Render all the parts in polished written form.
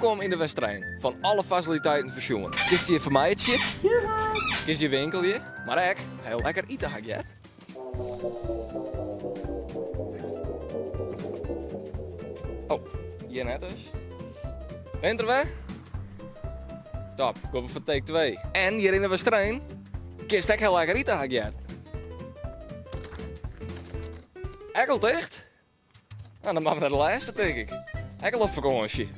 Wolkom yn de Westerein, fan alle fasiliteiten foarsjoen. Kinst hjir fermeitsje, kinst hjir winkelje, mar ek hiel lekker ite ha ik heard. Oh, hjir net dus. Bent der wer? Top, gean we foar take 2. En hjir yn de Westerein kinst ek hiel lekker ite ha ik heard. Ek al ticht? Nou, dan moatte we nei de lêste, tink ik. Ek al op fakânsje.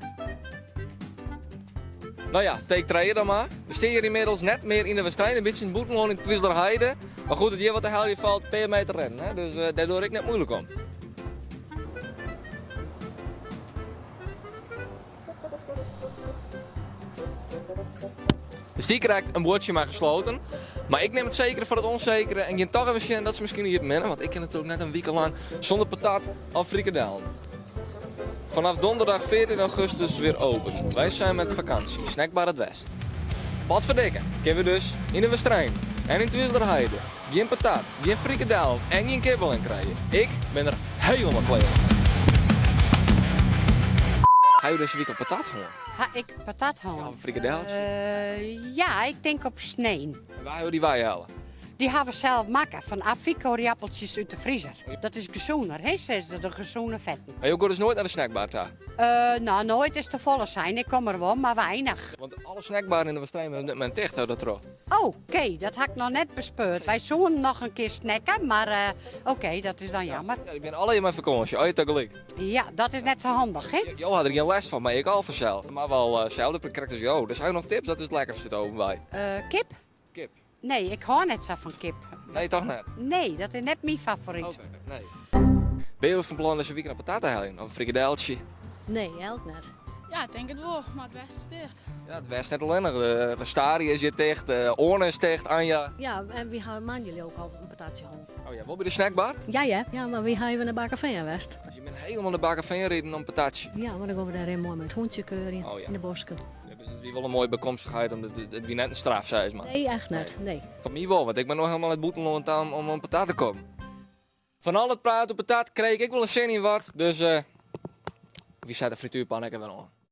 No ja, take trije dan mar. We stean hjir ynmiddels net mear yn de Westerein, in bytsje yn it bûtenlân yn Twizelerheide. Mar goed, it hjir wat te heljen falt, pear meter rennen, hè? Dus uh, dêr doar ik net moeilik om. Dus dy krijt in buordsje mei gesloten. Mar ik nim it sekere foar it ûnsekere en gean toch even sjen dat se miskien iepen binne. Want ik kin natuerlik net in wike lang sûnder patat of frikadellen. Vanaf donderdag 14 augustus weer open. Wij zijn met vakantie. Snackbar Het West. Potferdikke, kinne we dus yn de Westerein en yn Twizelerheide gjin patat, gjin frikadellen en gjin kibbeling krije. Ik bin der helemaal klear mei. Ha jo dizze wike al patat hân? Ha ik patat hân? Ja, of in frikadeltsje? Ja, ik tink op snein. En wêr ha jo dy weihelle? Dy ha we sels makke fan Aviko-riappeltsjes út de friezer. Dat is gesûner, hè, sizze se, de gesûne fetten. Maar jo gean dus noait nei de snackbar ta? No, noait is te folle sein. Ik kom der wol, mar weinich. Want alle snackbaren yn de Westerein binne op dit momint ticht, ha dat troch. Oké, dat ha ik noch net bespeurd. Wy soenen noch in kear snacken, mar oké, dat is dan jammer. Ja, dy binne allegear mei fakânsje, allegear tagelyk. Ja, dat is net sa handich, hè? Jo ha der gjin lêst fan, mar ik al fansels. Mar wol selde krekt as jo. Dus ha jo noch tips? Wat is it lekkerste út de oven wei? Kip. Kip. Nee, ik hâld net sa fan kip. Nee, toch net? Nee, dat is net myn favoryt. Oké, nee. Binne jo fan plan dizze wike noch patat te heljen of in frikadeltsje? Nee, elk net. Ja, ik tink it wol, mar it West is ticht. Ja, it West net allinnich. De Staria is hjir ticht, de Oarne is ticht, Anja. Ja, en wy hawwe moandei ook al in patatsje hân. Oh ja, wol by de snackbar? Ja, ja. Ja, mar wy hawwe even nei Bakkefean west. Dus je binne helemaal nei Bakkefean riden om patatsje? Ja, mar dan gean we dêr even moai mei it hûntsje keurjen Oh ja. yn de bosken. Ja, dus it wie wol in moaie bykomstichheid, omdat it wie net in straf, sis mar. Nee, echt net, nee. Foar my wol, want ik bin no helemaal nei it bûtenlân ta om oan patat te kommen. Fan al it praat oer patat kreeg ik wol in sin yn wat, dus wy sette de frituerpan ek even oan.